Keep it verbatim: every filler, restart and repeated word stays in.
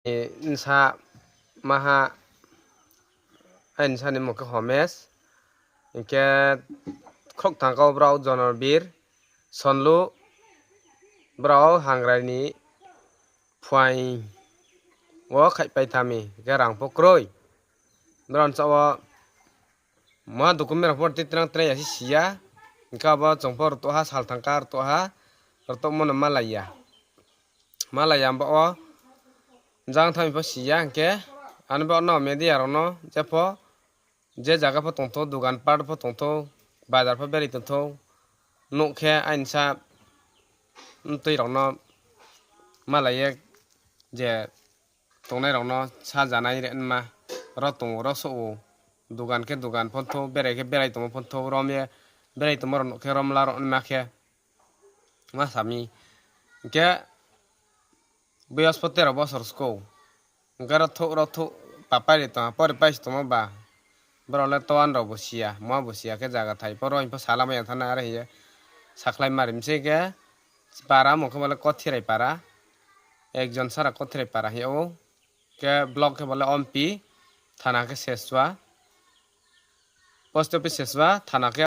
Nsa maha, ai nsa ni mung khe Homes, hinkhe khorok thangkha o borok Jonobir, Sonlu, borok Hangrai ni phuaing o khai pai thami, hinkhe rang pho kwrwi. Borok ni cha o ma document rok pho twi twrang twrang ya si siya, hinkhe abo chwng pho rwtokha, sal thangkha rwtokha, rwtokmano ma laiya. Ma laiya abo o jang thami pho siya hinkhe, ani bo no media rok no jepho je jaga pho tongthok, dogan pat pho tongthok, bazar pho berai tongthok, nuk khe ainsa mtwi rok no ma laiye je tongnai rok no sa janai re wngma, oro tongo, oro so o, dogan khe dogan pho thok, berai khe berai tongma pho thok, rom ye berai tongma rok nuk khe romla rok wngma khe ma sami. Hinkhe bwspo tero bosor siko. Hinkhe rothok rothok papai ri tongma pori paisi tongma ba. Borok le towan rok bo siya, mo bo siya khe jaga thai. Poro hinkhe sala maya thana are hiye. Saklai mari mse khe para mung khe bole Kothirai para. Ekjon sara Kothirai para hiyo. Khe block khe bole Ompi, thana khe Seswa. Post office Seswa, thana khe